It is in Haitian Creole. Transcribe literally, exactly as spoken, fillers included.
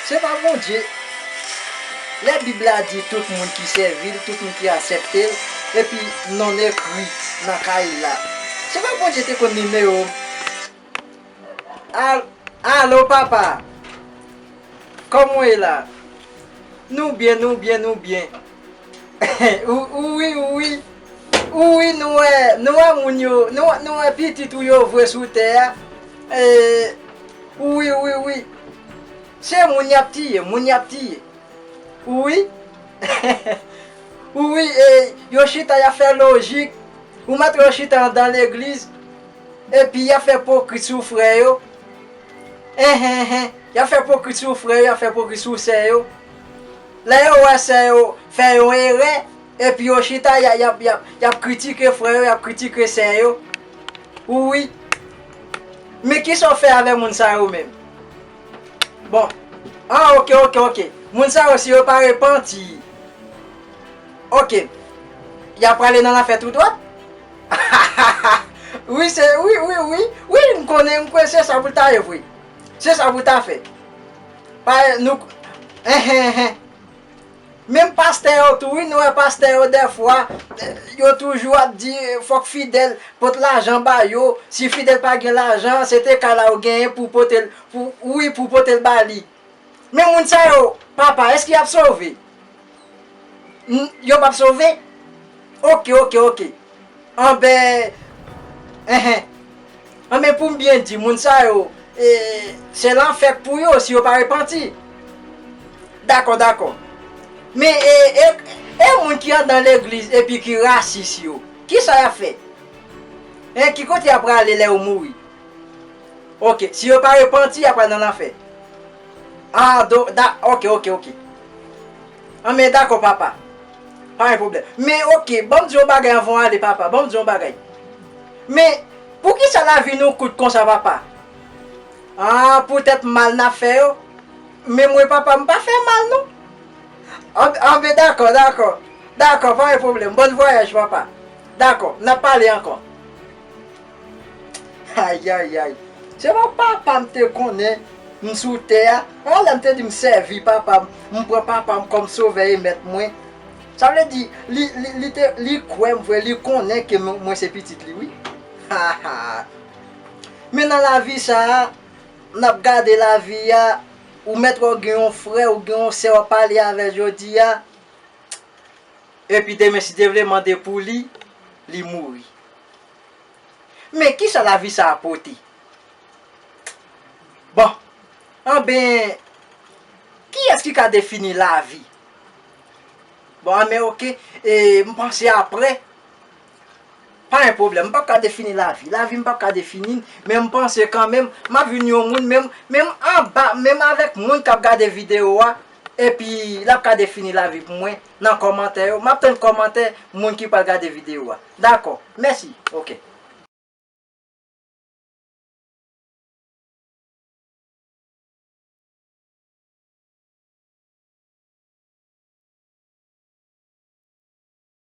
Se pa Bondye. Lè Bib la di tout moun ki sèvi l, tout moun ki aksepte l, epi non l ekri nan kay la. Se pa Bondye te konn nimewo m. Al-, alo, papa. Kòman w ye la? Nou byen, nou byen, nou byen. Ou, ou wi, ou wi. Ou wi, nou wè, nou wè moun yo, nou, nou wè pitit ou yo vre sou tè a. E, ou wi, ou wi, ou wi. Se moun y ap tiye, moun y ap tiye. Ou wi. Ou wi, e, yo chita, y ap fè lojik. Ou mèt yo chita anndan legliz. Epi y ap fè ipokrit sou frè yo. Enhen, enhen. Y ap fè ipokrit sou frè yo, y ap fè ipokrit sou sè yo. Lè yo wè sè yo fè yon erè, epi yo chita, y a-, y ap, y ap, y ap kritike frè yo, y ap kritike sè yo. Ou wi. Men kisa w fè avè moun sa yo menm? Bon. Ah, oke, oke, oke. Moun sa yo, si yo pa repanti, oke. Y ap prale nan lanfè tou dwat? Wi, se, wi, wi, wi. Wi, m konnen, m kwè se sa pou l ta ye vre. Se sa pou l ta fè. Pa, nou, enhen, enhen. Menm pastè yo tou, wi, nou wè pastè yo dèfwa, eh, yo toujou ap di, eh, fòk fidèl pot lajan ba yo. Si fidèl pa gen lajan, se te kay la yo genyen pou pote l, pou, wi, pou pote l ba li. Men moun sa yo, papa, èske y ap sove? N-, yo p ap sove? Oke, oke, oke. Anben, enhen. Anben, pou m byen di, moun sa yo, e, se lanfè k pou yo si yo pa repanti. Dakò, dakò. Men, e, e, e moun ki anndan legliz epi ki rasis yo, kisa y ap fè? En, ki kote y ap prale lè yo mouri? Oke, si yo pa repanti, y ap pral nan lanfè. Ah, do, da, oke, oke, oke. Anben, dakò, papa. Pa gen pwoblèm. Men, oke, ban m di yon bagay anvan w ale, papa. Ban m di yon bagay. Men, poukisa lavi nou kout konsa, papa? Ah, poutèt mal n ap fè yo. Men mwen, papa, m pa fè mal, non. An, anben, dakò, dakò. Dakò, pa gen pwoblèm. Bòn vwayaj, papa. Dakò, n ap pale ankò. Ayayay. Se pa papa m te konnen m sou tè a. Yon lè m te di m sèvi papa m, m pran papa m kòm sovè e mèt mwen. Sa vle di, li, li, li te, li kwè m vre, li konnen ke mwen, mwen se pitit li, wi. Ha, ha. Men nan lavi sa a, n ap gade lavi a, ou mèt wè w gen yon frè, ou gen yon sè w ap pale avè l jodi a, epi demen, si Dye vle, mande pou li, li mouri. Men kisa lavi sa a pote? Bon, anben, kiyès ki ka defini lavi? Bon, anben, oke, e, m panse apre. Pa gen pwoblèm, m p ap ka defini lavi. Lavi m p ap ka defini l, men m panse kanmenm, m ap vin yon moun, menm, menm anba, menm avèk moun k ap gade videyo a, epi l ap ka defini lavi pou mwen nan kòmantè yo. M ap tann kòmantè moun ki pral gade videyo a. Dakò, mèsi. Oke.